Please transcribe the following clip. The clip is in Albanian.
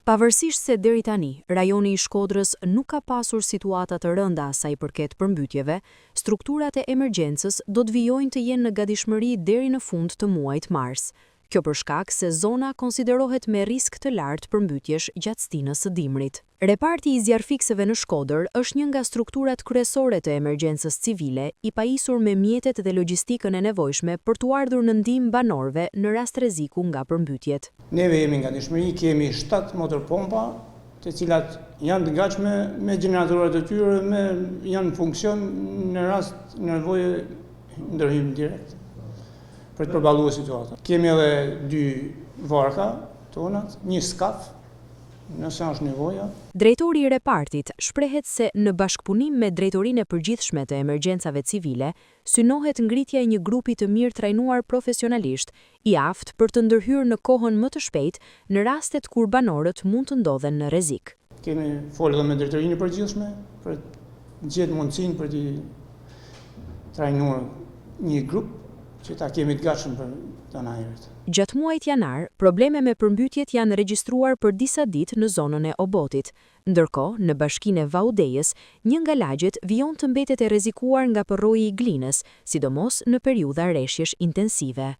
Pavarësisht se deri tani, rajoni i Shkodrës nuk ka pasur situata të rënda sa i përket përmbytjeve, strukturat e emergjencës do të vijojnë të jenë në gatishmëri deri në fund të muajit mars. Kjo për shkak se zona konsiderohet me risk të lartë përmbytjesh gjatë stinës së dimrit. Reparti i zjarrfikësve në Shkodër është një nga strukturat kryesore të emergjencës civile, i pajisur me mjetet dhe logjistikën e nevojshme për t'u ardhur në ndihmë banorëve në rast rreziku nga përmbytjet. Neve jemi në gatishmëri, kemi 7 motorpompa, të cilat janë të gatshme me gjeneratorat e tyre, me janë në funksion në rast nevoje ndërhyjmë direkt për të përballuar situatën. Kemi edhe dy varka tonat, një skaf, nëse është nevoja. Drejtori i repartit shprehet se në bashkëpunim me Drejtorinë e Përgjithshme të Emergjencave Civile, synohet ngritja e një grupi të mirë trajnuar profesionalisht, i aftë për të ndërhyrë në kohën më të shpejtë në rastet kur banorët mund të ndodhen në rrezik. Kemi folë edhe me Drejtorinë e Përgjithshme për të gjetë mundësinë për të trajnuar një grup që ta kemi të gatshëm për të najrit. Gjatë muajit janar, probleme me përmbytjet janë regjistruar për disa ditë në zonën e Obotit. Ndërkohë, në bashkinë e Vau Dejës, një nga lagjet vijon të mbetet e rrezikuar nga përroi i Glinës, sidomos në periudha reshjesh intensive.